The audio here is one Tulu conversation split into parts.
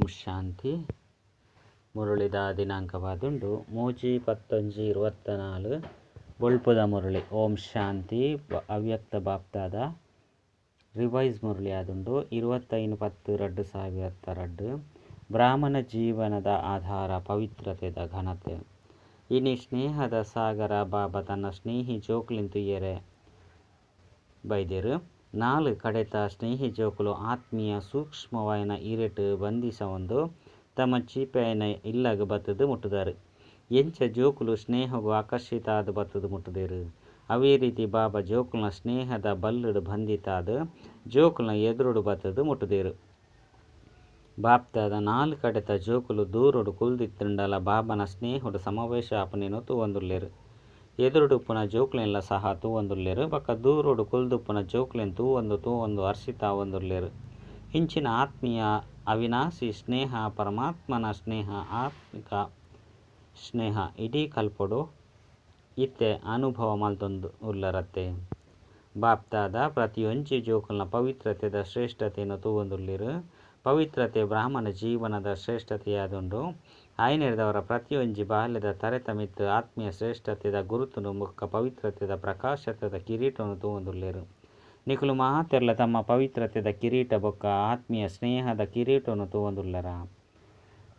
ಓಂ ಶಾಂತಿ. ಮುರಳಿದ ದಿನಾಂಕವಾದುಂಡು 3-11-24. ಬೊಳ್ಪುದ ಮುರಳಿ. ಓಂ ಶಾಂತಿ. ಅವ್ಯಕ್ತ ಬಾಪ್ದಾದ ರಿವೈಸ್ ಮುರಳಿ ಆದುಂಡು 25-10-2002. ಬ್ರಾಹ್ಮಣ ಜೀವನದ ಆಧಾರ ಪವಿತ್ರತೆದ ಘನತೆ. ಇನಿ ಸ್ನೇಹದ ಸಾಗರ ಬಾಬಾ ತನ್ನ ಸ್ನೇಹಿ ಜೋಕ್ಲಿನ್ ತುಯ್ಯರೆ ಬೈದೆರ್. ನಾಲ್ ಕಡೆತ ಸ್ನೇಹಿ ಜೋಕುಲು ಆತ್ಮೀಯ ಸೂಕ್ಷ್ಮವಾಯಿನ ಇರೆಟ್ ಬಂಧಿಸವೊಂದು ತಮ್ಮ ಚೀಪೆಯಾಯಿನ ಇಲ್ಲಗ್ ಬತ್ತುದು ಮುಟ್ಟುದಾರ್. ಎಂಚ ಜೋಕುಲು ಸ್ನೇಹಗು ಆಕರ್ಷಿತ ಆದ್ ಬತ್ತುದು ಮುಟ್ಟುದೆರ್. ಅವೇ ರೀತಿ ಬಾಬಾ ಜೋಕುಲ್ನ ಸ್ನೇಹದ ಬಲ್ಲುಡು ಬಂಧಿತಾದ್ ಜೋಕುಲ್ನ ಎದುರುಡು ಬತ್ತುದು ಮುಟ್ಟುದೆರ್. ಬಾಪ್ದಾದ ನಾಲ್ ಕಡೆತ ಜೋಕುಲು ದೂರೊಡು ಕುಲ್ದಿತ್ತುಂಡಲ ಬಾಬಾನ ಸ್ನೇಹೊಡು ಸಮಾವೇಶ ಆಪುನೆನ್ ತೂವೊಂದುಲ್ಲೆರ್. ಎದುರುಡುಪ್ಪುನ ಜೋಕ್ಲೆನ್ಲ ಸಹ ತೂವೊಂದುಲ್ಲೆರ್. ಬೊಕ್ಕ ದೂರೊಡು ಕುಲ್ದುಪ್ಪುನ ಜೋಕ್ಲೆನ್ ತೂವೊಂದು ತೂವೊಂದು ಹರ್ಷಿತ ಆವೊಂದುಲ್ಲೆರ್. ಇಂಚಿನ ಆತ್ಮೀಯ ಅವಿನಾಶಿ ಸ್ನೇಹ ಪರಮಾತ್ಮನ ಸ್ನೇಹ ಆತ್ಮಿಕ ಸ್ನೇಹ ಇಡೀ ಕಲ್ಪೊಡು ಇತ್ತೆ ಅನುಭವ ಮಲ್ತೊಂದು ಉಲ್ಲರತ್ತೆ. ಬಾಪ್ದಾದ ಪ್ರತಿಯೊಂಜಿ ಜೋಕುಲ್ನ ಪವಿತ್ರತೆದ ಶ್ರೇಷ್ಠತೆನ್ ತೂವೊಂದುಲ್ಲೆರ್. ಪವಿತ್ರತೆ ಬ್ರಾಹ್ಮಣ ಜೀವನದ ಶ್ರೇಷ್ಠತೆಯಾದುಂಡು. ಆಯನೆರ್ದವರ ಪ್ರತಿಯೊಂಜಿ ಬಾಲೆದ ತರೆತ ಮಿತ್ತ್ ಆತ್ಮೀಯ ಶ್ರೇಷ್ಠತೆದ ಗುರುತುನು ಬೊಕ್ಕ ಪವಿತ್ರತೆದ ಪ್ರಕಾಶತೆದ ಕಿರೀಟನು ತೂವೊಂದುಲ್ಲೆರ್. ನಿಕುಲು ಮಾತೆರ್ಲ ತಮ್ಮ ಪವಿತ್ರತೆದ ಕಿರೀಟ ಬೊಕ್ಕ ಆತ್ಮೀಯ ಸ್ನೇಹದ ಕಿರೀಟನು ತೂವೊಂದುಲ್ಲರ.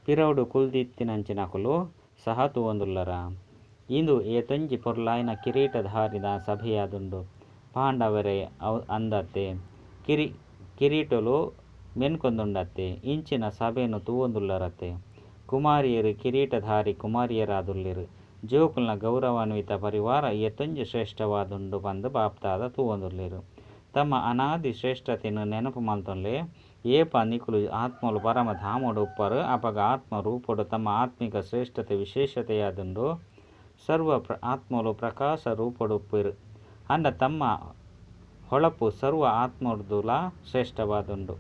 ಪಿರವುಡು ಕುಲ್ದಿತ್ತಿನಂಚಿನಕುಲು ಸಹ ತೂವೊಂದುಲ್ಲರ. ಇಂದು ಏತೊಂಜಿ ಪೊರ್ಲಾಯಿನ ಕಿರೀಟಧಾರಿದ ಸಭೆಯಾದುಂಡು. ಪಾಂಡವರೇ ಅಂದತ್ತೆ ಕಿರೀಟೊಲು ಮೆನ್ಕೊಂದುಂಡತ್ತೆ. ಇಂಚಿನ ಸಭೆನ್ ತೂವೊಂದುಲ್ಲರತ್ತೆ. ಕುಮಾರಿಯೆರ್ ಕಿರೀಟಧಾರಿ ಕುಮಾರಿಯರಾದುಲ್ಲೆರ್. ಜೋಕುಲ್ನ ಗೌರವಾನ್ವಿತ ಪರಿವಾರ ಏತೊಂಜಿ ಶ್ರೇಷ್ಠವಾದುಂಡು ಪಂದ್ ಬಾಪ್ದಾದ ತೂವೊಂದುಲ್ಲೆರ್. ತಮ್ಮ ಅನಾದಿ ಶ್ರೇಷ್ಠತೆನ್ ನೆನಪು ಮಲ್ತೊನ್ಲೆ. ಏಪ ನಿಕುಲು ಆತ್ಮಲು ಪರಮಧಾಮಡ್ ಉಪ್ಪರು ಅಪಗ ಆತ್ಮ ರೂಪಡ್ ತಮ್ಮ ಆತ್ಮಿಕ ಶ್ರೇಷ್ಠತೆ ವಿಶೇಷತೆಯಾದುಂಡು. ಸರ್ವ ಆತ್ಮಲು ಪ್ರಕಾಶ ರೂಪಡ್ ಉಪ್ಪೆರ್. ಆಂಡ ತಮ್ಮ ಹೊಳಪು ಸರ್ವ ಆತ್ಮಡ್ದುಲ ಶ್ರೇಷ್ಠವಾದುಂಡು.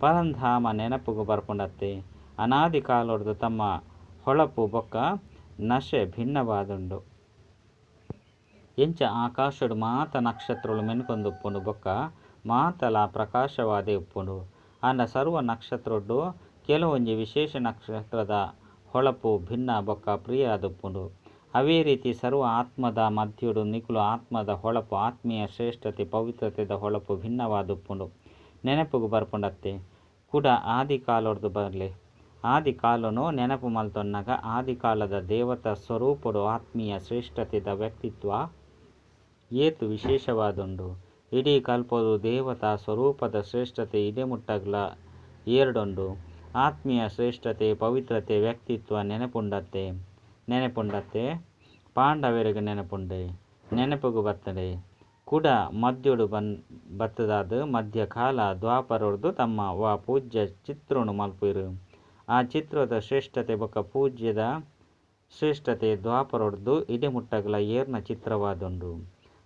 ಪರಂಧಾಮ ನೆನಪುಗು ಬರ್ಪುಂಡತ್ತೆ. ಅನಾದಿ ಕಾಲೊಡ್ದು ತಮ್ಮ ಹೊಳಪು ಬೊಕ್ಕ ನಶೆ ಭಿನ್ನವಾದುಂಡು. ಎಂಚ ಆಕಾಶಡ್ ಮಾತ ನಕ್ಷತ್ರಲು ಮೆನ್ಕೊಂದುಪ್ಪುಂಡು ಬೊಕ್ಕ ಮಾತಲ ಪ್ರಕಾಶವಾದೇ ಉಪ್ಪುಂಡು. ಆಂಡ ಸರ್ವ ನಕ್ಷತ್ರೊಡ್ಡು ಕೆಲವೊಂಜಿ ವಿಶೇಷ ನಕ್ಷತ್ರದ ಹೊಳಪು ಭಿನ್ನ ಬೊಕ್ಕ ಪ್ರಿಯ ಆದುಪ್ಪುಂಡು. ಅವೇ ರೀತಿ ಸರ್ವ ಆತ್ಮದ ಮಧ್ಯೊಡು ನಿಕುಲು ಆತ್ಮದ ಹೊಳಪು ಆತ್ಮೀಯ ಶ್ರೇಷ್ಠತೆ ಪವಿತ್ರತೆದ ಹೊಳಪು ಭಿನ್ನವಾದುಪ್ಪುಂಡು. ನೆನಪುಗು ಬರ್ಪುಂಡತ್ತೆ. ಕುಡ ಆದಿಕಾಲೊಡ್ದು ಬಲೆ. ಆದಿಕಾಲೊನು ನೆನಪು ಮಲ್ತೊನ್ನಗ ಆದಿಕಾಲದ ದೇವತಾ ಸ್ವರೂಪಡ್ ಆತ್ಮೀಯ ಶ್ರೇಷ್ಠತೆದ ವ್ಯಕ್ತಿತ್ವ ಏತ್ ವಿಶೇಷವಾದುಂಡು. ಇಡೀ ಕಲ್ಪೊಡು ದೇವತಾ ಸ್ವರೂಪದ ಶ್ರೇಷ್ಠತೆ ಇಡೆ ಮುಟ್ಟಗ್ಲ ಏರ್ಡುಂಡು. ಆತ್ಮೀಯ ಶ್ರೇಷ್ಠತೆ ಪವಿತ್ರತೆ ವ್ಯಕ್ತಿತ್ವ ನೆನಪುಂಡತ್ತೆ. ನೆನಪುಂಡತ್ತೆ. ಪಾಂಡವರಿಗೆ ನೆನಪುಂಡೆ. ನೆನಪುಗು ಬತ್ತುಂಡೆ. ಕುಡ ಮದ್ಯೊಡು ಬತ್ತುದಾದ್ ಮಧ್ಯಕಾಲ ದ್ವಾಪರೊಡ್ದು ತಮ್ಮ ವಾ ಪೂಜ್ಯ ಚಿತ್ರೊನು ಮಲ್ಪುವೆರ್. ಆ ಚಿತ್ರದ ಶ್ರೇಷ್ಠತೆ ಬೊಕ್ಕ ಪೂಜ್ಯದ ಶ್ರೇಷ್ಠತೆ ದ್ವಾಪರೊಡ್ದು ಇಡೆ ಮುಟ್ಟಗ್ಲ ಏರ್ನ ಚಿತ್ರವಾದುಂಡು.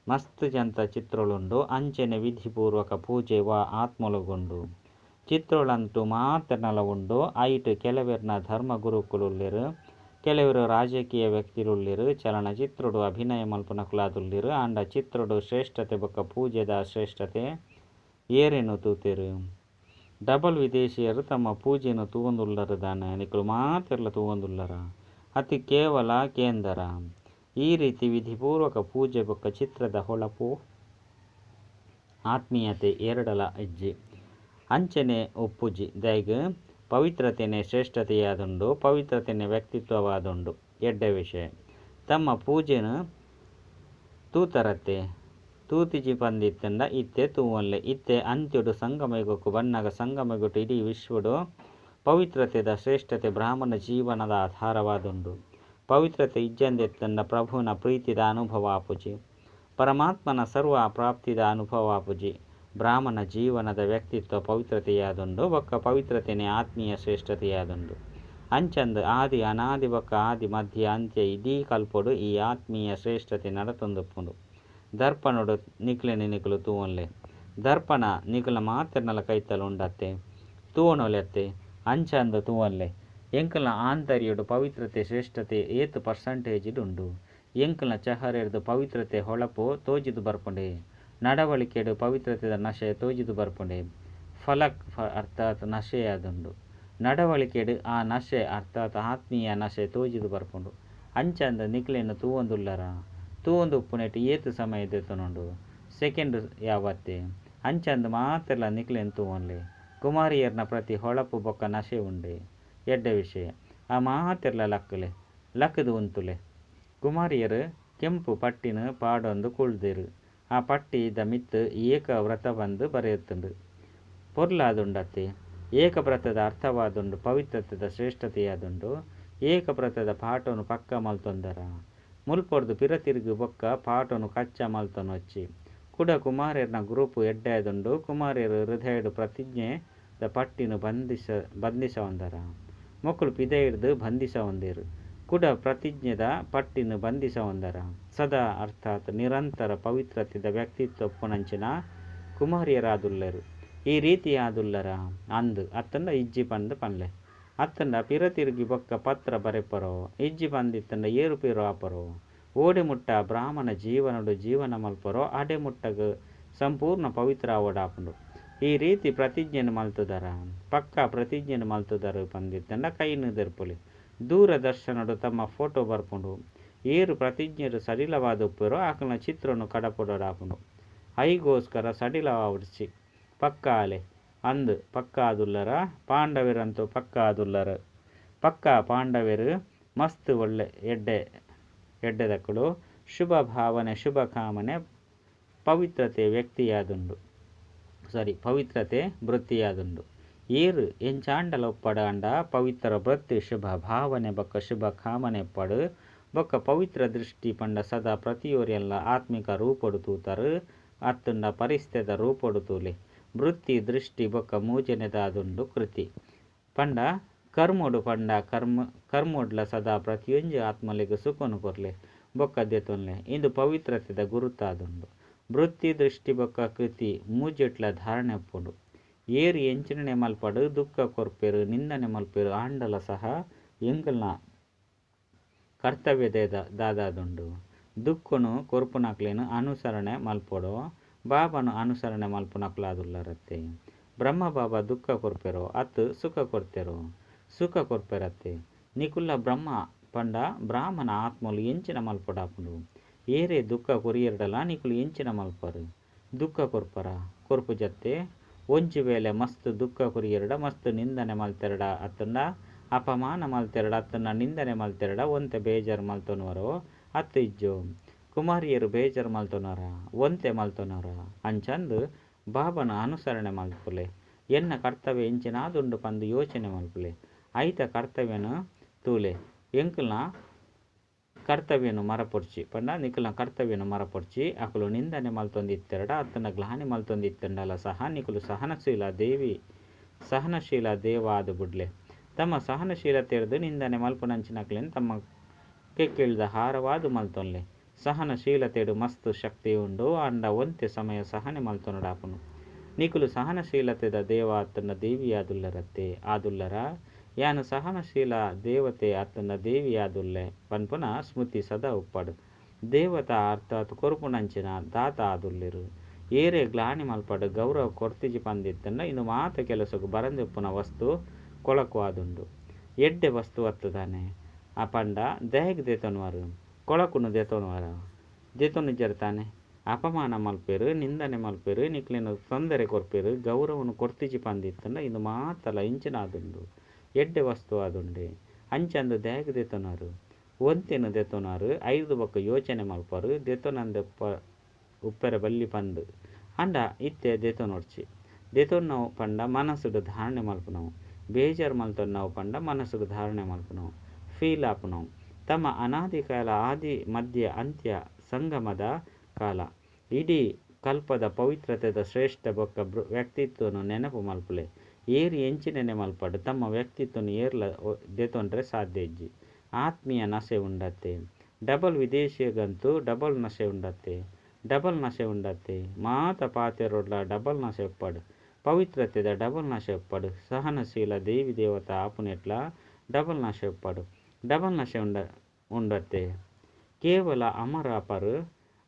ಮಸ್ತ್ ಜನತ ಚಿತ್ರೊಲುಂಡು. ಅಂಚನೆ ವಿಧಿಪೂರ್ವಕ ಪೂಜೆ ವಾ ಆತ್ಮೊಲುಗುಂಡು. ಚಿತ್ರೊಳಂತೂ ಮಾತೆರ್ನಲ ಉಂಡು. ಐಟ್ ಕೆಲವೆರ್ನ ಧರ್ಮ ಗುರುಕುಲು ಉಲ್ಲೆರ್. ಕೆಲವೆರ್ ರಾಜಕೀಯ ವ್ಯಕ್ತಿಲು ಉಲ್ಲೆರ್. ಚಲನಚಿತ್ರೊಡು ಅಭಿನಯ ಮಲ್ಪುನಕುಲಾದುಲ್ಲೆರ್. ಆಂಡ ಚಿತ್ರೊಡು ಶ್ರೇಷ್ಠತೆ ಬೊಕ್ಕ ಪೂಜೆದ ಶ್ರೇಷ್ಠತೆ ಏರೆನ್ ತೂತೆರ್. ಡಬಲ್ ವಿದೇಶಿಯೆರ್ ತಮ್ಮ ಪೂಜೆನ್ ತೂವೊಂದುಲ್ಲರ್ ದಾನೆ. ನಿಕುಲು ಮಾತೆರ್ಲ ತೂವೊಂದುಲ್ಲರ. ಅತ್ ಕೇವಲ ಕೇಂದರ. ಈ ರೀತಿ ವಿಧಿಪೂರ್ವಕ ಪೂಜೆ ಬೊಕ್ಕ ಚಿತ್ರದ ಹೊಳಪು ಆತ್ಮೀಯತೆ ಏರ್ಡಲ ಇಜ್ಜಿ. ಅಂಚನೆ ಉಪ್ಪುಜಿ. ದಾಯೆಗ್ ಪವಿತ್ರತೆನೆ ಶ್ರೇಷ್ಠತೆಯಾದುಂಡು. ಪವಿತ್ರತೆನೆ ವ್ಯಕ್ತಿತ್ವವಾದುಂಡು. ಎಡ್ಡೆ ವಿಷಯ. ತಮ್ಮ ಪೂಜೆನ್ ತೂತರತ್ತೆ. ತೂತಿಜಿ ಪಂದಿತ್ತುಂಡ ಇತ್ತೆ ತೂವೊನ್ಲೆ. ಇತ್ತೆ ಅಂತ್ಯೊಡು ಸಂಗಮಯುಗಕ್ಕು ಬನ್ನಗ ಸಂಗಮಯುಗಟ್ ಇಡೀ ವಿಶ್ವಡು ಪವಿತ್ರತೆದ ಶ್ರೇಷ್ಠತೆ ಬ್ರಾಹ್ಮಣ ಜೀವನದ ಆಧಾರವಾದುಂಡು. ಪವಿತ್ರತೆ ಇಜ್ಜಂದೆತ್ತುಂಡ ಪ್ರಭುವಿನ ಪ್ರೀತಿದ ಅನುಭವ ಆಪುಜಿ. ಪರಮಾತ್ಮನ ಸರ್ವ ಪ್ರಾಪ್ತಿದ ಅನುಭವ ಆಪುಜಿ. ಬ್ರಾಹ್ಮಣ ಜೀವನದ ವ್ಯಕ್ತಿತ್ವ ಪವಿತ್ರತೆಯಾದುಂಡು ಬೊಕ್ಕ ಪವಿತ್ರತೆನೇ ಆತ್ಮೀಯ ಶ್ರೇಷ್ಠತೆಯಾದುಂಡು. ಅಂಚಂದ್ ಆದಿ ಅನಾದಿ ಬೊಕ್ಕ ಆದಿ ಮಧ್ಯ ಅಂತ್ಯ ಇಡೀ ಕಲ್ಪೊಡು ಈ ಆತ್ಮೀಯ ಶ್ರೇಷ್ಠತೆ ನಡತೊಂದುಪ್ಪುಂಡು. ದರ್ಪಣೊಡು ನಿಕ್ಲೆನ ನಿಕುಲು ತೂವೊನ್ಲೆ. ದರ್ಪಣ ನಿಕುಲ್ನ ಮಾತೆರ್ನಲ ಕೈತಲ್ ಉಂಡತ್ತೆ. ತೂವೊನೊಲೆತ್ತೆ. ಅಂಚಂದ್ ತೂವೊನ್ಲೆ. ಎಂಕಲ್ನ ಆಂತರ್ಯೊಡು ಪವಿತ್ರತೆ ಶ್ರೇಷ್ಠತೆ ಏತ್ ಪರ್ಸಂಟೇಜ್ ಡ್ ಉಂಡು. ಎಂಕಲ್ನ ಚಹರೆರ್ದ್ ಪವಿತ್ರತೆ ಹೊಳಪು ತೋಜಿದ್ ಬರ್ಪುಂಡೇ. ನಡವಳಿಕೆಡ್ ಪವಿತ್ರತೆದ ನಶೆ ತೋಜಿದ್ ಬರ್ಪುಂಡೇ. ಫಲಕ್ ಅರ್ಥಾತ್ ನಶೆಯಾದುಂಡು. ನಡವಳಿಕೆಡ್ ಆ ನಶೆ ಅರ್ಥಾತ್ ಆತ್ಮೀಯ ನಶೆ ತೋಜಿದ್ ಬರ್ಪುಂಡು. ಅಂಚಂದ್ ನಿಕ್ಲೆನ್ ತೂವೊಂದುಲ್ಲರಾ? ತೂವೊಂದು ಉಪ್ಪುನೆಟ್ ಏತ್ ಸಮಯ ದೆತೊನುಂಡು? ಸೆಕೆಂಡ್ ಯಾವತ್ತೆ? ಅಂಚಂದ್ ಮಾತೆರ್ಲಾ ನಿಕ್ಲೆನ್ ತೂವೊನ್ಲೆ. ಕುಮಾರಿಯೆರ್ನ ಪ್ರತಿ ಹೊಳಪು ಬೊಕ್ಕ ನಶೆ ಉಂಡೆ? ಎಡ್ಡೆ ವಿಷಯ. ಆ ಮಾತೆರ್ಲಾ ಲಕ್ಕುಲೆ. ಲಕ್ಕುದ್ ಉಂತುಲೆ. ಕುಮಾರಿಯೆರ್ ಕೆಂಪು ಪಟ್ಟಿನ್ ಪಾಡೊಂದು ಕುಲ್ದೆರ್. ಆ ಪಟ್ಟಿದ ಮಿತ್ತ್ ಏಕ ವ್ರತಪಂದ್ ಬರೆತ್ಂಡ್. ಪೊರ್ಲಾದುಂಡತ್ತೆ. ಏಕವ್ರತದ ಅರ್ಥವಾದುಂಡು ಪವಿತ್ರತೆದ ಶ್ರೇಷ್ಠತೆಯಾದುಂಡು. ಏಕವ್ರತದ ಪಾಠೊನು ಪಕ್ಕಾ ಮಲ್ತೊಂದರಾ? ಮುಲ್ಪೊರ್ದು ಪಿರ ತಿರುಗಿ ಬೊಕ್ಕ ಪಾಠೊನು ಕಚ್ಚಾ ಮಲ್ತೊನೊರ್ಚಿ. ಕುಡ ಕುಮಾರೆರ್ನ ಗ್ರೂಪ್ ಎಡ್ಡೆ ಆದುಂಡು. ಕುಮಾರಿಯೆರ್ ಹೃದಯಡ್ ಪ್ರತಿಜ್ಞೆದ ಪಟ್ಟಿನ್ ಬಂಧಿಸಾವೊಂದರಾ? ಮೊಕುಲು ಪಿದಯಿರ್ದ್ ಬಂಧಿಸಾವೊಂದೆರ್. ಕುಡ ಪ್ರತಿಜ್ಞೆದ ಪಟ್ಟಿನ್ ಬಂಧಿಸಾವೊಂದರಾ? ಸದಾ ಅರ್ಥಾತ್ ನಿರಂತರ ಪವಿತ್ರತೆದ ವ್ಯಕ್ತಿತ್ವ ಉಪ್ಪುನಂಚಿನ ಕುಮಾರಿಯರಾದುಲ್ಲೆರ್. ಈ ರೀತಿ ಆದುಲ್ಲರಾ? ಅಂದ್ ಅತ್ತುಂಡ ಇಜ್ಜಿ ಪಂದ್ ಪನ್ಲೆ. ಅತ್ತುಂಡ ಪಿರ ತಿರುಗಿ ಬೊಕ್ಕ ಪತ್ರ ಬರೆಪರೋ? ಇಜ್ಜಿ ಪಂದಿತ್ತುಂಡ ಏರುಪೇರು ಆಪರೋ? ಓಡೆ ಮುಟ್ಟ ಬ್ರಾಹ್ಮಣ ಜೀವನಡ್ ಜೀವನ ಮಲ್ಪರೋ ಅಡೆ ಮುಟ್ಟಗ್ ಸಂಪೂರ್ಣ ಪವಿತ್ರ ಆವೊಡಾಪುಂಡು. ಈ ರೀತಿ ಪ್ರತಿಜ್ಞೆನ್ ಮಲ್ತುದರಾ? ಪಕ್ಕಾ ಪ್ರತಿಜ್ಞೆನ್ ಮಲ್ತುದರ್ ಪಂದಿತ್ತುಂಡ ಕೈನ್ ದೆರ್ಪುಲೆ. ದೂರದರ್ಶನಡ್ ತಮ್ಮ ಫೋಟೋ ಬರ್ಪುಂಡು. ಏರ್ ಪ್ರತಿಜ್ಞೆಡ್ ಸಡಿಲವಾದ್ ಉಪ್ಪುವೆರೋ ಅಕಲ್ನ ಚಿತ್ರೊನು ಕಡಪುಡೊಡಾಪುಂಡು. ಅಯಿಗೋಸ್ಕರ ಸಡಿಲವಾವೊಡ್ಚಿ. ಪಕ್ಕಾ ಆಲೆ. ಅಂದ್ ಪಕ್ಕಾ ಆದುಲ್ಲರಾ? ಪಾಂಡವೆರಂತೂ ಪಕ್ಕಾ ಆದುಲ್ಲರ್. ಪಕ್ಕಾ ಪಾಂಡವೆರ್ ಮಸ್ತ್ ಒಳ್ಳೆ ಎಡ್ಡೆ ಎಡ್ಡೆದಕುಲು. ಶುಭ ಭಾವನೆ ಶುಭ ಕಾಮನೆ ಪವಿತ್ರತೆ ವ್ಯಕ್ತಿಯಾದುಂಡು. ಸಾರಿ ಪವಿತ್ರತೆ ವೃತ್ತಿಯಾದುಂಡು. ಏರ್ ಎಂಚಾಂಡಲ ಉಪ್ಪಡ್ ಆಂಡ ಪವಿತ್ರ ವೃತ್ತಿ ಶುಭ ಭಾವನೆ ಬೊಕ್ಕ ಶುಭ ಕಾಮನೆ ಉಪ್ಪಡ್ ಬೊಕ್ಕ ಪವಿತ್ರ ದೃಷ್ಟಿ ಪಂಡ ಸದಾ ಪ್ರತಿಯೊರಿಯನ್ಲ ಆತ್ಮಿಕ ರೂಪೊಡು ತೂತರ್ ಅತ್ತುಂಡ ಪರಿಸ್ಥೆದ ರೂಪೊಡು ತೂಲೆ. ವೃತ್ತಿ ದೃಷ್ಟಿ ಬೊಕ್ಕ ಮೂಜನೆದಾದುಂಡು ಕೃತಿ. ಪಂಡ ಕರ್ಮೊಡು ಪಂಡ ಕರ್ಮ ಕರ್ಮೊಡ್ಲ ಸದಾ ಪ್ರತಿಯೊಂಜಿ ಆತ್ಮಲೆಗ್ ಸುಖೊನು ಕೊರ್ಲೆ ಬೊಕ್ಕ ದೆತೊನ್ಲೆ. ಇಂದು ಪವಿತ್ರತೆದ ಗುರುತಾದುಂಡು. ವೃತ್ತಿ ದೃಷ್ಟಿ ಬೊಕ್ಕ ಕೃತಿ ಮೂಜೆಟ್ಲ ಧಾರಣೆ ಉಪ್ಪುಂಡು. ಏರ್ ಎಂಚಿನನೆ ಮಲ್ಪಡ್ ದುಃಖ ಕೊರ್ಪೆರ್ ನಿಂದನೆ ಮಲ್ಪೆರ್ ಆಂಡಲ ಸಹ ಎಂಕಲ್ನ ಕರ್ತವ್ಯ ದಾದಾದುಂಡು? ದುಃಖನು ಕೊರ್ಪುನಕ್ಲೆನ್ ಅನುಸರಣೆ ಮಲ್ಪೊಡೋ ಬಾಬಾನು ಅನುಸರಣೆ ಮಲ್ಪುನಕುಲಾದುಲ್ಲರತ್ತೆ? ಬ್ರಹ್ಮ ಬಾಬಾ ದುಃಖ ಕೊರ್ಪೆರೋ ಅತ್ತು ಸುಖ ಕೊರ್ತೆರೋ? ಸುಖ ಕೊರ್ಪೆರತ್ತೆ. ನಿಕುಲ್ಲ ಬ್ರಹ್ಮ ಪಂಡ ಬ್ರಾಹ್ಮಣ ಆತ್ಮಲು ಎಂಚಿನ ಮಲ್ಪೊಡಾಪುಂಡು? ಏರೇ ದುಃಖ ಕೊರಿಯೆರ್ಡಲ ನಿಕುಲು ಎಂಚಿನ ಮಲ್ಪರು? ದುಃಖ ಕೊರ್ಪರ? ಕೊರ್ಪುಜತ್ತೆ. ಒಂಜಿ ವೇಳೆ ಮಸ್ತ್ ದುಃಖ ಕೊರಿಯೆರ್ಡ ಮಸ್ತ್ ನಿಂದನೆ ಮಲ್ತೆರ್ಡ ಅತ್ತುಂಡ ಅಪಮಾನ ಮಲ್ತೆರ್ಡ ಅತ್ತುಂಡ ನಿಂದನೆ ಮಲ್ತೆರ್ಡ ಒಂತೆ ಬೇಜಾರ್ ಮಲ್ತೊನುವರೋ ಅತ್ತು ಇಜ್ಜೋ? ಕುಮಾರಿಯರು ಬೇಜಾರ್ ಮಲ್ತೊನುವರ? ಒಂತೆ ಮಲ್ತೊನುವರ? ಅಂಚಂದ್ ಬಾಬಾನ ಅನುಸರಣೆ ಮಲ್ಪುಲೆ. ಎನ್ನ ಕರ್ತವ್ಯ ಎಂಚಿನಾದುಂಡು ಪಂದ್ ಯೋಚನೆ ಮಲ್ಪುಲೆ. ಐತ ಕರ್ತವ್ಯನು ತೂಲೆ. ಎಂಕಲ್ನ ಕರ್ತವ್ಯನು ಮರಪೊಡ್ಚಿ ಪಂಡ ನಿಕಲ್ನ ಕರ್ತವ್ಯನು ಮರಪೊಡ್ಚಿ. ಅಕುಲು ನಿಂದನೆ ಮಲ್ತೊಂದಿತ್ತೆರ್ಡ ಅತ್ತುಂಡ ಗ್ಲಾನಿ ಮಲ್ತೊಂದಿತ್ತೆರ್ಡಲ ಸಹ ನಿಕುಲು ಸಹನಶೀಲ ದೇವಿ ಸಹನಶೀಲ ದೇವ ಆದ್ ಬುಡ್ಲೆ. ತಮ್ಮ ಸಹನಶೀಲತೆರ್ದ್ ನಿಂದನೆ ಮಲ್ಪುನಂಚಿನಕ್ಲೆನ್ ತಮ್ಮ ಕೆಕ್ಕಿಲ್ದ ಹಾರವಾದ್ ಮಲ್ತೊನ್ಲೆ. ಸಹನಶೀಲತೆಡ್ ಮಸ್ತ್ ಶಕ್ತಿ ಉಂಡು. ಆಂಡ ಒಂತೆ ಸಮಯ ಸಹನೆ ಮಲ್ತೊನೊಡಾಪುಂಡು. ನಿಕುಲು ಸಹನಶೀಲತೆದ ದೇವ ಅತ್ತುಂಡ ದೇವಿಯಾದುಲ್ಲರತ್ತೆ? ಆದುಲ್ಲರಾ? ಯಾನ್ ಸಹನಶೀಲ ದೇವತೆ ಅತ್ತುಂಡ ದೇವಿಯಾದುಲ್ಲೆ ಪನ್ಪುನ ಸ್ಮೃತಿ ಸದಾ ಉಪ್ಪಡ್. ದೇವತಾ ಅರ್ಥಾತ್ ಕೊರ್ಪುನಂಚಿನ ದಾತ ಆದುಲ್ಲೆರ್. ಏರೇ ಗ್ಲಾನಿ ಮಲ್ಪಡ್ ಗೌರವ ಕೊರ್ತಿಜಿ ಪಂದಿತ್ತುಂಡ ಇಂದು ಮಾತ ಕೆಲಸಗ್ ಬರಂದೆ ಉಪ್ಪುನ ವಸ್ತು ಕೊಳಕು ಆದುಂಡು. ಎಡ್ಡೆ ವಸ್ತು ಅತ್ತು ದಾನೆ? ಆ ಪಂಡ ದಾಯೆಗ್ ದೆತೊನುವರ್? ಕೊಳಕುನು ದೆತೊನುವರ? ದೆತೊನುಜೆರ್ ತಾನೆ. ಅಪಮಾನ ಮಲ್ಪೆರ್ ನಿಂದನೆ ಮಲ್ಪೆರ್ ನಿಕ್ಲೆನ ತೊಂದರೆ ಕೊರ್ಪೆರ್ ಗೌರವನು ಕೊರ್ತಿಜಿ ಪಂದಿತ್ತುಂಡ ಇಂದು ಮಾತಲ ಎಂಚಿನ ಆದುಂಡು? ಎಡ್ಡೆ ವಸ್ತು ಆದುಂಡೆ. ಅಂಚಂದ್ ದಾಯೆಗ್ ದೆತೊನುವರ್? ಒಂತೆನ್ ದೆತೊನುವರ್ ಐರ್ದ್ ಬೊಕ್ಕ ಯೋಚನೆ ಮಲ್ಪರು ದೆತೊನಂದೆ ಉಪ್ಪೆರೆ ಬಲ್ಲಿ ಪಂದ್. ಆಂಡ ಇತ್ತೆ ದೆತೊನೊಡ್ಚಿ. ದೆತೊನ್ನವು ಪಂಡ ಮನಸ್ಸುಡು ಧಾರಣೆ ಮಲ್ಪುನವು. ಬೇಜಾರ್ ಮಲ್ತೊನ್ನವು ಪಂಡ ಮನಸ್ಸುಡು ಧಾರಣೆ ಮಲ್ಪುನವು. ಫೀಲ್ ಆಪುನವು. ತಮ್ಮ ಅನಾದಿ ಕಾಲ ಆದಿ ಮಧ್ಯ ಅಂತ್ಯ ಸಂಗಮದ ಕಾಲ. ಇಡೀ ಕಲ್ಪದ ಪವಿತ್ರತೆದ ಶ್ರೇಷ್ಠ ಬೊಕ್ಕ ವ್ಯಕ್ತಿತ್ವನು ನೆನಪು ಮಲ್ಪುಲೆ. ಏರ್ ಎಂಚಿನನೆ ಮಲ್ಪಡ್ ತಮ್ಮ ವ್ಯಕ್ತಿತ್ವನು ಏರ್ಲ ದೆತೊನ್ರೆ ಸಾಧ್ಯ ಇಜ್ಜಿ. ಆತ್ಮೀಯ ನಶೆ ಉಂಡತ್ತೆ. ಡಬಲ್ ವಿದೇಶಿಗಂತೂ ಡಬಲ್ ನಶೆ ಉಂಡತ್ತೆ. ಡಬಲ್ ನಶೆ ಉಂಡತ್ತೆ. ಮಾತ ಪಾತೆರೊಡ್ಲ ಡಬಲ್ ನಶೆ ಉಪ್ಪಡ್. ಪವಿತ್ರತೆದ ಡಬಲ್ ನಶೆ ಉಪ್ಪಡ್. ಸಹನಶೀಲ ದೇವಿ ದೇವತಾ ಆಪುನೆಟ್ಲ ಡಬಲ್ ನಶೆ ಉಪ್ಪಡ್. ಡಬಲ್ ನಶೆ ಉಂಡತ್ತೆ. ಕೇವಲ ಅಮರ ಪರ್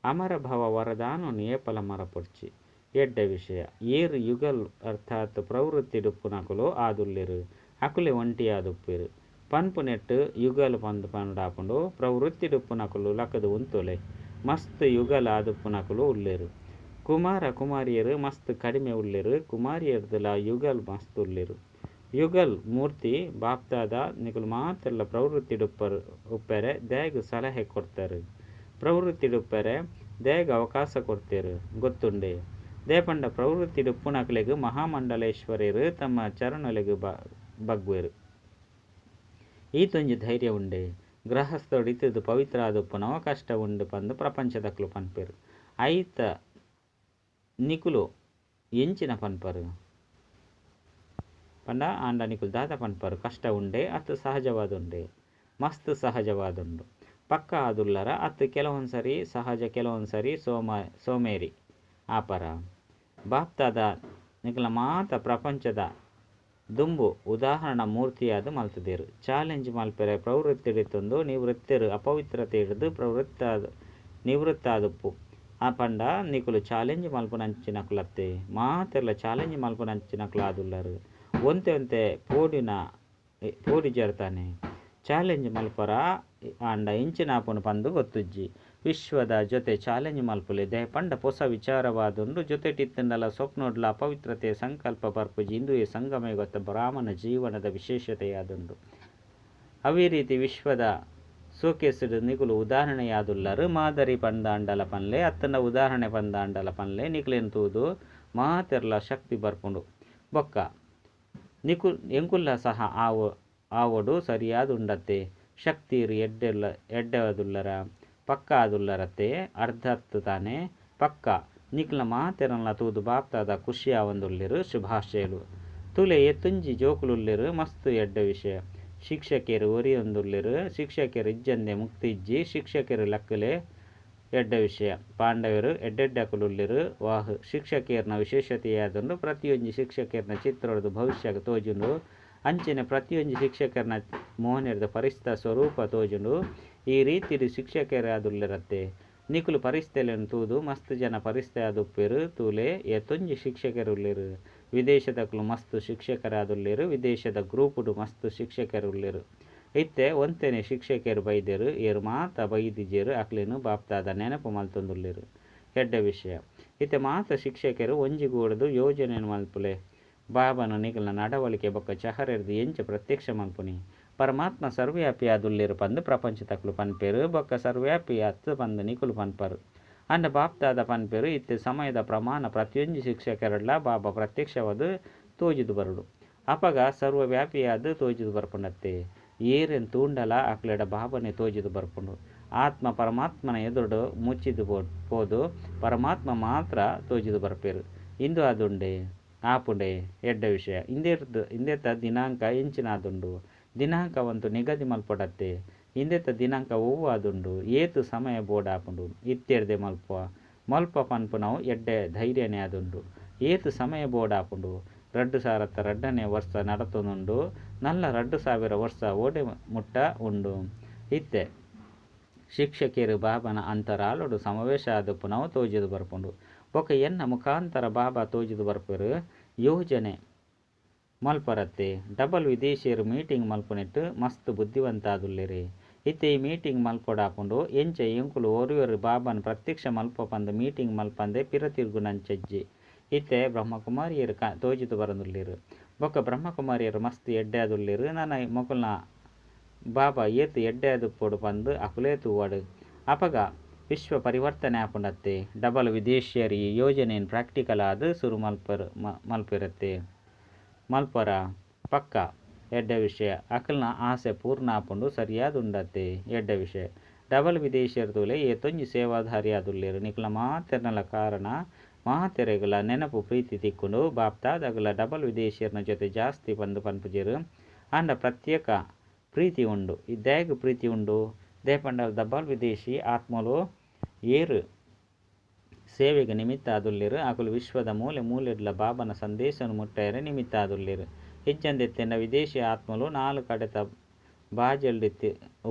ಅಮರ ಭವ ವರದಾನನ್ ಏಪಲ ಮರಪೊಡ್ಚಿ. ಎಡ್ಡೆ ವಿಷಯ. ಏರ್ ಯುಗಲ್ ಅರ್ಥಾತ್ ಪ್ರವೃತ್ತಿಡ್ ಉಪ್ಪುನಕುಲು ಆದುಲ್ಲೆರ್. ಅಕುಲೇ ಒಂಟಿಯಾದುಪ್ಪುವೆರ್. ಪನ್ಪುನೆಟ್ಟ್ ಯುಗಲ್ ಪಂದ್ ಪನೊಡಾಪುಂಡು. ಪ್ರವೃತ್ತಿಡುಪ್ಪುನಕುಲು ಲಕ್ಕುದು ಉಂತುಲೆ. ಮಸ್ತ್ ಯುಗಲ್ ಆದುಪ್ಪುನಕುಲು ಉಲ್ಲೆರ್. ಕುಮಾರ ಕುಮಾರಿಯೆರ್ ಮಸ್ತ್ ಕಡಿಮೆ ಉಲ್ಲೆರ್. ಕುಮಾರಿಯೆರ್ದಲ ಯುಗಲ್ ಮಸ್ತ್ ಉಲ್ಲೆರ್. ಯುಗಲ್ ಮೂರ್ತಿ ಬಾಪ್ದಾದ ನಿಕುಲು ಮಾತೆರ್ಲ ಪ್ರವೃತ್ತಿಡ್ ಉಪ್ಪೆರೆ ದಾಯೆಗ್ ಸಲಹೆ ಕೊರ್ತರ್. ಪ್ರವೃತ್ತಿಡ್ ಉಪ್ಪೆರೆ ದಾಯೆಗ್ ಅವಕಾಶ ಕೊರ್ತೆರ್ ಗೊತ್ತುಂಡೆ. ದಾಯೆ ಪಂಡ ಪ್ರವೃತ್ತಿಡ್ ಉಪ್ಪುನಕಲೆಗ್ ಮಹಾಮಂಡಲೇಶ್ವರೆರ್ ತಮ್ಮ ಚರಣೊಲೆಗ್ ಬಗ್ಗುವೆರ್. ಈತೊಂಜಿ ಧೈರ್ಯ ಉಂಡೆ. ಗೃಹಸ್ಥೋಡು ಇತ್ತುದು ಪವಿತ್ರ ಆದುಪ್ಪುನವು ಕಷ್ಟ ಉಂಡು ಪಂದ್ ಪ್ರಪಂಚದಕುಲು ಪನ್ಪೆರ್. ಐತ ನಿಕುಲು ಎಂಚಿನ ಪನ್ಪರ್. ಪಂಡ ಆಂಡ ನಿಕುಲು ದಾದ ಪನ್ಪರ್ ಕಷ್ಟ ಉಂಡೆ ಅತ್ ಸಹಜವಾದುಂಡೆ. ಮಸ್ತ್ ಸಹಜವಾದುಂಡು. ಪಕ್ಕ ಆದುಲ್ಲರ ಅತ್ ಕೆಲವೊಂದು ಸರಿ ಸಹಜ ಕೆಲವೊಂದು ಸರಿ ಸೋಮೇರಿ ಆಪರ. ಬಾಪ್ದಾದ ನಿಕಲ್ನ ಮಾತ ಪ್ರಪಂಚದ ದುಂಬು ಉದಾಹರಣಾ ಮೂರ್ತಿಯಾದ್ ಮಲ್ತುದೆರ್. ಚಾಲೆಂಜ್ ಮಲ್ಪೆರೆ ಪ್ರವೃತ್ತಿಡಿತ್ತೊಂದು ನಿವೃತ್ತೆರ್ ಅಪವಿತ್ರತೆಡ್ದ್ ನಿವೃತ್ತಾದುಪ್ಪು. ಪಂಡ ನಿಕುಲು ಚಾಲೆಂಜ್ ಮಲ್ಪುನಂಚಿನಕುಲತ್ತೆ. ಮಾತೆರ್ಲ ಚಾಲೆಂಜ್ ಮಲ್ಪುನಂಚಿನಕುಲು ಆದುಲ್ಲರ್. ಒಂತೆ ಒಂತೆ ಪೋಡಿನ ಪೋಡಿಜರ್ತಾನೆ. ಚಾಲೆಂಜ್ ಮಲ್ಪರ ಆಂಡ ಎಂಚಿನ ಆಪುಂಡು ಪಂದ್ ಗೊತ್ತುಜ್ಜಿ. ವಿಶ್ವದ ಜೊತೆ ಚಾಲೆಂಜ್ ಮಲ್ಪುಲೆ. ದಾಯೆ ಪಂಡ ಪೊಸ ವಿಚಾರವಾದುಂಡು. ಜೊತೆಟಿತ್ತುಂಡಲ ಸ್ವಪ್ನೊಡ್ಲ ಅಪವಿತ್ರತೆಯ ಸಂಕಲ್ಪ ಬರ್ಪುಜಿ. ಇಂದುವೇ ಸಂಗಮಯುಗದ ಬ್ರಾಹ್ಮಣ ಜೀವನದ ವಿಶೇಷತೆಯಾದುಂಡು. ಅವೇ ರೀತಿ ವಿಶ್ವದ ಶೋಕೇಸ್ಡ್ ನಿಕುಲು ಉದಾಹರಣೆಯಾದುಲ್ಲರ್. ಮಾದರಿ ಪಂದಾಂಡಲ ಪನ್ಲೆ ಅತ್ತಂಡ ಉದಾಹರಣೆ ಪಂದಾಂಡಲ ಪನ್ಲೆ ನಿಕುಲೆನ್ ತೂದು ಮಾತೆರ್ಲ ಶಕ್ತಿ ಬರ್ಪುಂಡು. ಬೊಕ್ಕ ನಿಕುಲು ಎಂಕುಲ್ಲ ಸಹ ಆವೊಡು ಸರಿಯಾದ ಉಂಡತ್ತೆ. ಶಕ್ತಿರ್ ಎಡ್ಡೆಲ್ಲ ಎಡ್ಡೆವಾದುಲ್ಲರ ಪಕ್ಕ ಆದುಲ್ಲರತ್ತೆ ಅರ್ಧತ್ ತಾನೆ ಪಕ್ಕ ನಿಕಲ್ನ ಮಾತೆರನ್ಲ ತೂದು ಬಾಪ್ದಾದ ಖುಷಿ ಆವೊಂದುಲ್ಲೆರ್. ಶುಭಾಶಯಲು. ತೂಲೆ ಏತೊಂಜಿ ಜೋಕುಲುಲ್ಲೆರ್ ಮಸ್ತ್ ಎಡ್ಡೆ ವಿಷಯ. ಶಿಕ್ಷಕೆರ್ ಒರಿಯೊಂದುಲ್ಲೆರ್. ಶಿಕ್ಷಕೆರ್ ಇಜ್ಜಂದೆ ಮುಕ್ತಿ ಇಜ್ಜಿ. ಶಿಕ್ಷಕೆರ್ ಲಕ್ಕುಲೆ ಎಡ್ಡೆ ವಿಷಯ. ಪಾಂಡವೆರ್ ಎಡ್ಡೆಡ್ಡಕುಲುಲ್ಲೆರ್. ವಾಹ್ ಶಿಕ್ಷಕೆರ್ನ ವಿಶೇಷತೆಯಾದುಂಡು. ಪ್ರತಿಯೊಂಜಿ ಶಿಕ್ಷಕೆರ್ನ ಚಿತ್ರೊರ್ದು ಭವಿಷ್ಯ ತೋಜುಂಡು. ಅಂಚನೆ ಪ್ರತಿಯೊಂಜಿ ಶಿಕ್ಷಕೆರ್ನ ಮೋನೆರ್ದ ಫರಿಷ್ಠ ಸ್ವರೂಪ ತೋಜುಂಡು. ಈ ರೀತಿಡ್ ಶಿಕ್ಷಕೆರಾದುಲ್ಲೆರತ್ತೆ. ನಿಕುಲು ಪರಿಸ್ಥಿತಿಲೆನ್ ತೂದು ಮಸ್ತ್ ಜನ ಪರಿಸ್ಥಿತಿ ಆದುಪ್ಪೆರ್. ತೂಲೆ ಏತೊಂಜಿ ಶಿಕ್ಷಕೆರುಲ್ಲೆರ್. ವಿದೇಶದಕುಲು ಮಸ್ತ್ ಶಿಕ್ಷಕರಾದುಲ್ಲೆರ್. ವಿದೇಶದ ಗ್ರೂಪುಡು ಮಸ್ತ್ ಶಿಕ್ಷಕೆರುಲ್ಲೆರ್. ಇತ್ತೆ ಒಂತೆನೆ ಶಿಕ್ಷಕೆರ್ ಬೈದೆರ್. ಏರ್ ಮಾತ ಬೈದಿಜೆರ್ ಅಕ್ಲೆನ್ ಬಾಪ್ದಾದ ನೆನಪು ಮಲ್ತೊಂದುಲ್ಲೆರ್. ಎಡ್ಡೆ ವಿಷಯ. ಇತ್ತೆ ಮಾತ ಶಿಕ್ಷಕೆರ್ ಒಂಜಿಗೂಡುದು ಯೋಜನೆನ್ ಮಲ್ಪುಲೆ. ಬಾಬಾನ ನಿಕಲ್ನ ನಡವಳಿಕೆ ಬೊಕ್ಕ ಚಹರೆರ್ದ್ ಎಂಚ ಪ್ರತ್ಯಕ್ಷ ಮಲ್ಪುನಿ. ಪರಮಾತ್ಮ ಸರ್ವವ್ಯಾಪಿ ಆದುಲ್ಲೆರ್ ಪಂದ್ ಪ್ರಪಂಚದಕುಲು ಪನ್ಪೆರ್. ಬೊಕ್ಕ ಸರ್ವವ್ಯಾಪಿ ಅತ್ತ್ ಪಂದ್ ನಿಕುಲು ಪನ್ಪರ್. ಆಂಡ ಬಾಪ್ದಾದ ಪನ್ಪೆರ್ ಇತ್ತೆ ಸಮಯದ ಪ್ರಮಾಣ ಪ್ರತಿಯೊಂಜಿ ಶಿಕ್ಷಕೆರಡ್ಲ ಬಾಬಾ ಪ್ರತ್ಯಕ್ಷವಾದ್ ತೋಜುದು ಬರೊಡು. ಅಪಗ ಸರ್ವವ್ಯಾಪಿಯಾದ್ ತೋಜುದು ಬರ್ಪುಂಡತ್ತೆ. ಏರೆನ್ ತೂಂಡಲ ಅಕ್ಲೆಡ ಬಾಬನೆ ತೋಜುದು ಬರ್ಪುಂಡು. ಆತ್ಮ ಪರಮಾತ್ಮನ ಎದುರುಡು ಮುಚ್ಚಿದ್ ಪೋದು ಪರಮಾತ್ಮ ಮಾತ್ರ ತೋಜುದು ಬರ್ಪೆರ್. ಇಂದು ಆದುಂಡೆ ಆಪುಂಡೆ ಎಡ್ಡೆ ವಿಷಯ. ಇಂದೆತ ದಿನಾಂಕ ಎಂಚಿನಾದುಂಡು. ದಿನಾಂಕವಂತೂ ನಿಗದಿ ಮಲ್ಪೊಡತ್ತೆ. ಇಂದೆತ ದಿನಾಂಕ ಒವ್ವು ಆದುಂಡು. ಏತ್ ಸಮಯ ಬೋಡಾಪುಂಡು. ಇತ್ತೆರ್ದೆ ಮಲ್ಪ ಮಲ್ಪ ಪನ್ಪುನವು ಎಡ್ಡೆ ಧೈರ್ಯನೇ ಆದುಂಡು. ಏತ್ ಸಮಯ ಬೋಡಾಪುಂಡು. 2002ನೇ ವರ್ಷ ನಡತೊಂದುಂಡು. ನಲ್ಲ 2000 ವರ್ಷ ಓಡೆ ಮುಟ್ಟ ಉಂಡು. ಇತ್ತೆ ಶಿಕ್ಷಕೆರ್ ಬಾಬನ ಅಂತರಾಳೊಡು ಸಮಾವೇಶ ಆದುಪ್ಪುನವು ತೋಜುದು ಬರ್ಪುಂಡು. ಬೊಕ್ಕ ಎನ್ನ ಮುಖಾಂತರ ಬಾಬಾ ತೋಜುದು ಬರ್ಪೆರ್. ಯೋಜನೆ ಮಲ್ಪರತ್ತೆ. ಡಬಲ್ ವಿದೇಶಿಯರ್ ಮೀಟಿಂಗ್ ಮಲ್ಪುನೆಟ್ ಮಸ್ತ್ ಬುದ್ಧಿವಂತ ಆದುಲ್ಲೆರ್. ಇತ್ತೆ ಈ ಮೀಟಿಂಗ್ ಮಲ್ಪೊಡಾಪುಂಡು. ಎಂಚ ಎಂಕುಲು ಒರಿಯೊರಿ ಬಾಬಾನ್ ಪ್ರತ್ಯಕ್ಷ ಮಲ್ಪ ಪಂದ್ ಮೀಟಿಂಗ್ ಮಲ್ಪಂದೆ ಪಿರ ತಿರುಗುನಂಚಜ್ಜಿ. ಇತ್ತೆ ಬ್ರಹ್ಮಕುಮಾರಿಯೆರ್ ತೋಜುದು ಬರೊಂದುಲ್ಲೆರ್. ಬೊಕ್ಕ ಬ್ರಹ್ಮಕುಮಾರಿಯೆರ್ ಮಸ್ತ್ ಎಡ್ಡೆ ಆದುಲ್ಲೆರ್. ನನ ಮೊಕಲ್ನ ಬಾಬಾ ಏತ್ ಎಡ್ಡೆ ಆದುಪ್ಪೊಡು ಪಂದ್ ಅಕುಲೇ ತೂವಡ್. ಅಪಗ ವಿಶ್ವ ಪರಿವರ್ತನೆ ಆಪುಂಡತ್ತೆ. ಡಬಲ್ ವಿದೇಶಿಯರ್ ಈ ಯೋಜನೆನ್ ಪ್ರಾಕ್ಟಿಕಲ್ ಆದ್ ಸುರು ಮಲ್ಪೆರತ್ತೆ. ಮಲ್ಪರ ಪಕ್ಕ ಎಡ್ಡೆ ವಿಷಯ. ಅಕಲ್ನ ಆಸೆ ಪೂರ್ಣ ಆಪುಂಡು. ಸರಿಯಾದ ಉಂಡತ್ತೆ ಎಡ್ಡೆ ವಿಷಯ. ಡಬಲ್ ವಿದೇಶಿಯರ್ ತೂಲೆ ಏತೊಂಜಿ ಸೇವಾಧಾರಿ ಆದುಲ್ಲೆರ್. ನಿಕಲ್ನ ಮಾತೆರ್ನಲ ಕಾರಣ ಮಾತೆರೆಗ್ಲ ನೆನಪು ಪ್ರೀತಿ ತಿಕ್ಕುಂಡು. ಬಾಪ್ದಾದಗಲ ಡಬಲ್ ವಿದೇಶಿಯರ್ನ ಜೊತೆ ಜಾಸ್ತಿ ಪಂದ್ ಪನ್ಪುಜೆರ್. ಆಂಡ ಪ್ರತ್ಯೇಕ ಪ್ರೀತಿ ಉಂಡು. ದಾಯೆಗ್ ಪ್ರೀತಿ ಉಂಡು. ದಾಯೆ ಪಂಡ ಡಬಲ್ ವಿದೇಶಿ ಆತ್ಮಲು ಏರ್ ಸೇವೆಗ್ ನಿಮಿತ್ತ ಆದುಲ್ಲೆರ್. ಅಕುಲು ವಿಶ್ವದ ಮೂಲೆ ಮೂಲೆಡ್ಲ ಬಾಬನ ಸಂದೇಶನ್ ಮುಟ್ಟಾಯೆರೆ ನಿಮಿತ್ತ ಆದುಲ್ಲೆರ್. ಇಜ್ಜಂದೆತ್ತೆಂಡ ವಿದೇಶಿ ಆತ್ಮಲು ನಾಲ್ ಕಡೆತ ಬಾಜೆಲ್ಡ್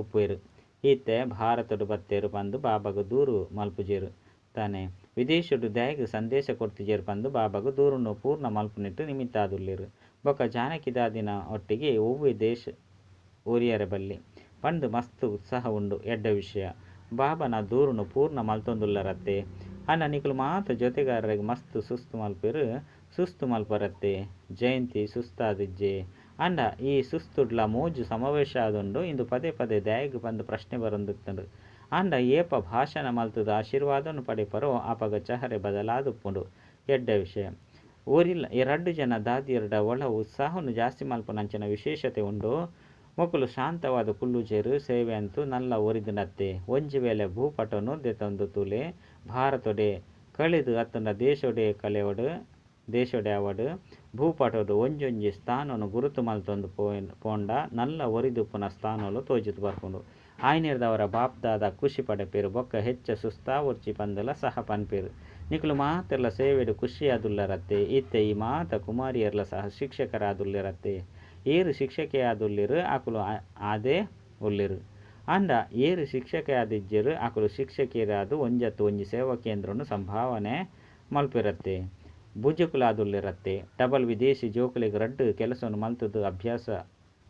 ಉಪ್ಪುವೆರ್. ಇತ್ತೆ ಭಾರತಡ್ ಬತ್ತೆರ್ ಪಂದ್ ಬಾಬಾಗ್ ದೂರು ಮಲ್ಪುಜೆರ್ ತಾನೆ. ವಿದೇಶಡ್ ದಾಯೆಗ್ ಸಂದೇಶ ಕೊರ್ತಿಜೆರ್ ಪಂದ್ ಬಾಬಾಗ್ ದೂರುನು ಪೂರ್ಣ ಮಲ್ಪುನೆಟ್ ನಿಮಿತ್ತ ಆದುಲ್ಲೆರ್. ಬೊಕ್ಕ ಜಾನಕಿದಾದಿನ ಒಟ್ಟಿಗೆ ಒವ್ವೆ ದೇಶ ಒರಿಯರೆ ಬಲ್ಲಿ ಪಂದ್ ಮಸ್ತ್ ಉತ್ಸಾಹ ಉಂಡು. ಎಡ್ಡೆ ವಿಷಯ. ಬಾಬನ ದೂರುನು ಪೂರ್ಣ ಮಲ್ತೊಂದುಲ್ಲರತ್ತೆ? ಆಂಡ ನಿಕುಲು ಮಾತ ಜೊತೆಗಾರರೆಗ್ ಮಸ್ತ್ ಸುಸ್ತು ಮಲ್ಪೆರ್. ಸುಸ್ತು ಮಲ್ಪರತ್ತೆ? ಜಯಂತಿ ಸುಸ್ತಾದಿಜ್ಜೆ. ಆಂಡ ಈ ಸುಸ್ತುಡ್ಲಾ ಮೋಜು ಸಮಾವೇಶ ಆದುಂಡು. ಇಂದು ಪದೇ ಪದೇ ದಾಯೆಗ್ ಪಂದ್ ಪ್ರಶ್ನೆ ಬರೊಂದಿತ್ತುಂಡು. ಆಂಡ ಏಪ ಭಾಷಣ ಮಲ್ತುದು ಆಶೀರ್ವಾದನು ಪಡೆಪರೋ ಅಪಗ ಚಹರೆ ಬದಲಾದುಪ್ಪುಂಡು. ಎಡ್ಡೆ ವಿಷಯ. ಒರಿಲ ರಡ್ಡ್ ಜನ ದಾದಿಯೆರ್ಡ ಒಳ ಉತ್ಸಾಹನು ಜಾಸ್ತಿ ಮಲ್ಪುನಂಚಿನ ವಿಶೇಷತೆ ಉಂಡು. ಮೊಕುಲು ಶಾಂತವಾದ್ ಕುಲ್ಲುಜೆರ್. ಸೇವೆ ಅಂತೂ ನಲ್ಲ ಒರಿದ್ಂಡತ್ತೆ. ಒಂಜಿ ವೇಳೆ ಭೂಪಟೊನು ದೆತೊಂದು ತೂಲೆ. ಭಾರತೊಡೆ ಕಳೆದು ಅತ್ತುಂಡ ದೇಶೊಡೇ ಕಳೆವಡ್ ದೇಶೊಡೆ ಆವಡ್ ಭೂಪಟೊಡು ಒಂಜೊಂಜಿ ಸ್ಥಾನೊನು ಗುರುತು ಮಲ್ತೊಂದು ಪೋಂಡ ನಲ್ಲ ಒರಿದುಪ್ಪುನ ಸ್ಥಾನೊಲು ತೋಜುದು ಬರ್ಪುಂಡು. ಆಯಿನೆಡ್ದಾವರ ಬಾಪ್ದಾದ ಖುಷಿ ಪಡೆಪೆರ್. ಬೊಕ್ಕ ಹೆಚ್ಚ ಸುಸ್ತಾವೊರ್ಚಿ ಪಂದುಲ ಸಹ ಪನ್ಪೆರ್. ನಿಕುಲು ಮಾತೆರ್ಲ ಸೇವೆಡ್ ಖುಷಿಯಾದುಲ್ಲರತ್ತೆ? ಇತ್ತೆ ಈ ಮಾತ ಕುಮಾರಿಯರ್ಲ ಸಹ ಶಿಕ್ಷಕರಾದುಲ್ಲೆರತ್ತೆ? ಏರ್ ಶಿಕ್ಷಕಿಯಾದುಲ್ಲೆರ್ ಅಕುಲು ಆದೇ ಉಲ್ಲೆರ್. ಆಂಡ ಏರ್ ಶಿಕ್ಷಕಿಯಾದಿಜ್ಜೆರ್ ಅಕುಲು ಶಿಕ್ಷಕಿಯರಾದ್ ಒಂಜತ್ತ್ ಒಂಜಿ ಸೇವಾ ಕೇಂದ್ರನ್ ಸಂಭಾವನೆ ಮಲ್ಪೆರತ್ತೆ? ಭುಜಕುಲಾದುಲ್ಲೆರತ್ತೆ? ಡಬಲ್ ವಿದೇಶಿ ಜೋಕುಲೆಗ್ ರಡ್ಡ್ ಕೆಲಸನ್ ಮಲ್ತುದು ಅಭ್ಯಾಸ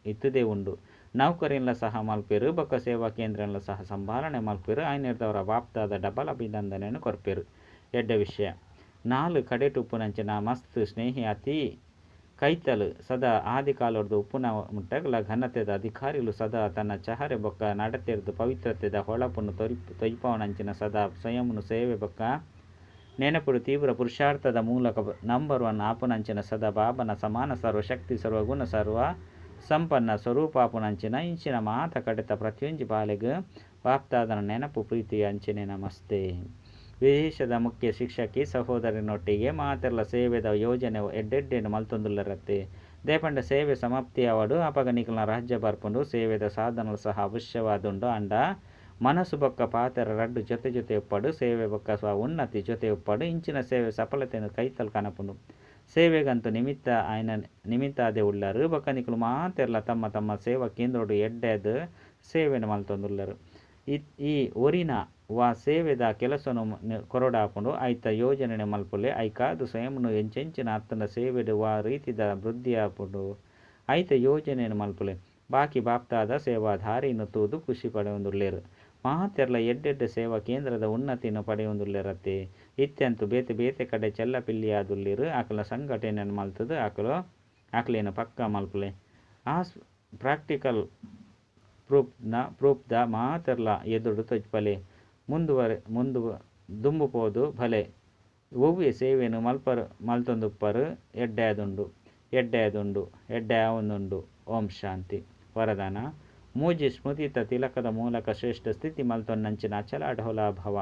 ಇತ್ತುದೇ ಉಂಡು. ನೌಕರಿನ್ಲ ಸಹ ಮಲ್ಪೆರ್ ಬೊಕ್ಕ ಸೇವಾ ಕೇಂದ್ರನ್ಲ ಸಹ ಸಂಭಾಲನೆ ಮಲ್ಪೆರ್. ಆಯಿನೆಡ್ದಾವರ ಬಾಪ್ದಾದ ಡಬಲ್ ಅಭಿನಂದನೆನ್ ಕೊರ್ಪೆರ್. ಎಡ್ಡೆ ವಿಷಯ. ನಾಲ್ ಕಡೆಟ್ ಉಪ್ಪುನಂಚಿನ ಮಸ್ತ್ ಸ್ನೇಹಿ ಅತಿ ಕೈತಲ್ ಸದಾ ಆದಿಕಾಲೊರ್ದು ಉಪ್ಪುನ ಮುಟ್ಟಗಲ ಘನತೆದ ಅಧಿಕಾರಿಲು ಸದಾ ತನ್ನ ಚಹರೆ ಬೊಕ್ಕ ನಡತೆರ್ದ್ ಪವಿತ್ರತೆದ ಹೊಳಪುನು ತೊಜಿಪಾವನಂಚಿನ ಸದಾ ಸ್ವಯಂನು ಸೇವೆ ಬೊಕ್ಕ ನೆನಪುಡು ತೀವ್ರ ಪುರುಷಾರ್ಥದ ಮೂಲಕ ನಂಬರ್ ಒನ್ ಆಪುನಂಚಿನ ಸದಾ ಬಾಬನ ಸಮಾನ ಸರ್ವಶಕ್ತಿ ಸರ್ವಗುಣ ಸರ್ವ ಸಂಪನ್ನ ಸ್ವರೂಪಾಪುನಂಚಿನ ಇಂಚಿನ ಮಾತ ಕಡೆತ ಪ್ರತಿಯೊಂಜಿ ಬಾಲೆಗ್ ಬಾಪ್ದಾದನ ನೆನಪು ಪ್ರೀತಿ ಅಂಚನೆ ನಮಸ್ತೆ. ವಿದೇಶದ ಮುಖ್ಯ ಶಿಕ್ಷಕಿ ಸಹೋದರಿನೊಟ್ಟಿಗೆ ಮಾತೆರ್ಲ ಸೇವೆದ ಯೋಜನೆ ಎಡ್ಡೆಡ್ಡೆನ್ ಮಲ್ತೊಂದುಲ್ಲರತ್ತೆ? ದೇಪಂಡ ಸೇವೆ ಸಮಾಪ್ತಿ ಆವಡ್ ಅಪಗ ನಿಕಲ್ನ ರಾಜ್ಯ ಬರ್ಪುಂಡು. ಸೇವೆದ ಸಾಧನಲು ಸಹ ಅವಶ್ಯವಾದುಂಡು. ಆಂಡ ಮನಸ್ಸು ಬೊಕ್ಕ ಪಾತೆರ ರಡ್ಡ್ ಜೊತೆ ಜೊತೆ ಉಪ್ಪಡು. ಸೇವೆ ಬೊಕ್ಕ ಸ್ವ ಉನ್ನತಿ ಜೊತೆ ಉಪ್ಪಡು. ಇಂಚಿನ ಸೇವೆ ಸಫಲತೆಯನ್ನು ಕೈತಲ್ ಕನಪುಂಡು. ಸೇವೆಗಂತೂ ನಿಮಿತ್ತ ಆಯ್ನ ನಿಮಿತ್ತಾದೆ ಉಳ್ಳರು. ಬೊಕ್ಕ ನಿಕುಲು ಮಾತೆರ್ಲ ತಮ್ಮ ತಮ್ಮ ಸೇವಾ ಕೇಂದ್ರೊಡು ಎಡ್ಡೆದ್ ಸೇವೆನ್ ಮಲ್ತೊಂದುಲ್ಲರು. ಈ ಒರಿನ ವಾ ಸೇವೆದ ಕೆಲಸನು ಕೊರೊಡಾಪುಂಡು ಐತ ಯೋಜನೆ ಮಲ್ಪುಲೆ. ಐಕಾದ್ ಸ್ವಯಂನು ಎಂಚೆಂಚಿನ ಅತ್ತಂಡ ಸೇವೆಡ್ ವಾ ರೀತಿದ ವೃದ್ಧಿ ಆಪುಂಡು ಐತ ಯೋಜನೆನ್ ಮಲ್ಪುಲೆ. ಬಾಕಿ ಬಾಪ್ದಾದ ಸೇವಾಧಾರಿನ್ ತೂದು ಖುಷಿ ಪಡೆಯೊಂದುಲ್ಲೆರ್. ಮಾತೆರ್ಲ ಎಡ್ಡೆಡ್ಡೆ ಸೇವಾ ಕೇಂದ್ರದ ಉನ್ನತಿನ ಪಡೆಯೊಂದುಲ್ಲೆರತ್ತೆ? ಇತ್ಯಂತೂ ಬೇತೆ ಬೇತೆ ಕಡೆ ಚೆಲ್ಲಪಿಲ್ಲಿಯಾದುಲ್ಲೆರ್. ಅಕಲ್ನ ಸಂಘಟನೆಯನ್ನು ಮಲ್ತುದು ಅಕಲು ಅಕ್ಲೆನ್ ಪಕ್ಕ ಮಲ್ಪುಲೆ. ಆ ಪ್ರಾಕ್ಟಿಕಲ್ ಪ್ರೂಫ್ದ ಮಾತೆರ್ಲ ಎದುರು ತೊಜ್ಪಲೆ. ಮುಂದು ದುಂಬು ಪೋದು ಭಲೆ ಒವ್ವೆ ಸೇವೆನ್ ಮಲ್ಪರ್ ಮಲ್ತೊಂದುಪ್ಪರ್. ಎಡ್ಡೆ ಆದುಂಡು, ಎಡ್ಡೆ ಆದುಂಡು, ಎಡ್ಡೆ ಆವೊಂದುಂಡು. ಓಂ ಶಾಂತಿ. ವರದಾನ ಮೂಜಿ ಸ್ಮೃತಿತ ತಿಲಕದ ಮೂಲಕ ಶ್ರೇಷ್ಠ ಸ್ಥಿತಿ ಮಲ್ತೊನ್ನಂಚಿನ ಅಚಲ ಅಢೋಲ ಭವ.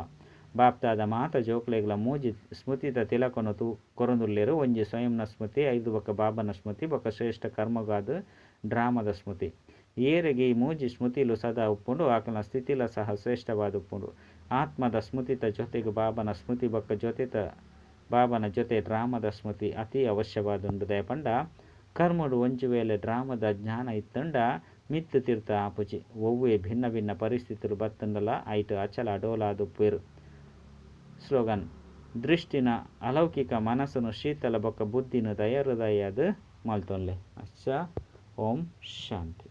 ಬಾಪ್ದಾದ ಮಾತ ಜೋಕುಲೆಗ್ಲ ಮೂಜಿ ಸ್ಮೃತಿತ ತಿಲಕನು ಕೊರೊಂದುಲ್ಲೆರ್. ಒಂಜಿ ಸ್ವಯಂನ ಸ್ಮೃತಿ, ಐದು ಬೊಕ್ಕ ಬಾಬನ ಸ್ಮೃತಿ ಬೊಕ್ಕ ಶ್ರೇಷ್ಠ ಕರ್ಮಗಾದ ಡ್ರಾಮದ ಸ್ಮೃತಿ. ಏರೆಗೆ ಈ ಮೂಜಿ ಸ್ಮೃತಿಲು ಸದಾ ಉಪ್ಪುಂಡು ಆಕಲ್ನ ಸ್ಥಿತಿಲ ಸಹ ಶ್ರೇಷ್ಠವಾದ ಉಪ್ಪುಂಡು. ಆತ್ಮದ ಸ್ಮೃತಿತ ಜೊತೆಗೆ ಬಾಬನ ಸ್ಮೃತಿ ಬೊಕ್ಕ ಜೊತೆತ ಬಾಬನ ಜೊತೆ ಡ್ರಾಮದ ಸ್ಮೃತಿ ಅತಿ ಅವಶ್ಯವಾದುಂಡು. ದಯಪಂಡ ಕರ್ಮಡು ಒಂಜಿ ವೇಳೆ ಡ್ರಾಮದ ಜ್ಞಾನ ಇತ್ತಂಡ ಮಿತ್ತು ತೀರ್ಥ ಆಪುಜಿ. ಒವ್ವೆ ಭಿನ್ನ ಭಿನ್ನ ಪರಿಸ್ಥಿತಿಲು ಬತ್ತಂಡಲ ಐಟ್ ಅಚಲ ಅಡೋಲಾದುಪ್ಪೇರು. ಸ್ಲೋಗನ್: ದೃಷ್ಟಿನ ಅಲೌಕಿಕ ಮನಸ್ಸುನು ಶೀತಲ ಬೊಕ್ಕ ಬುದ್ಧಿನ ದಯಾಹೃದಯಾದ್ ಮಲ್ತೊನ್ಲೆ. ಅಚ್ಚಾ, ಓಂ ಶಾಂತಿ.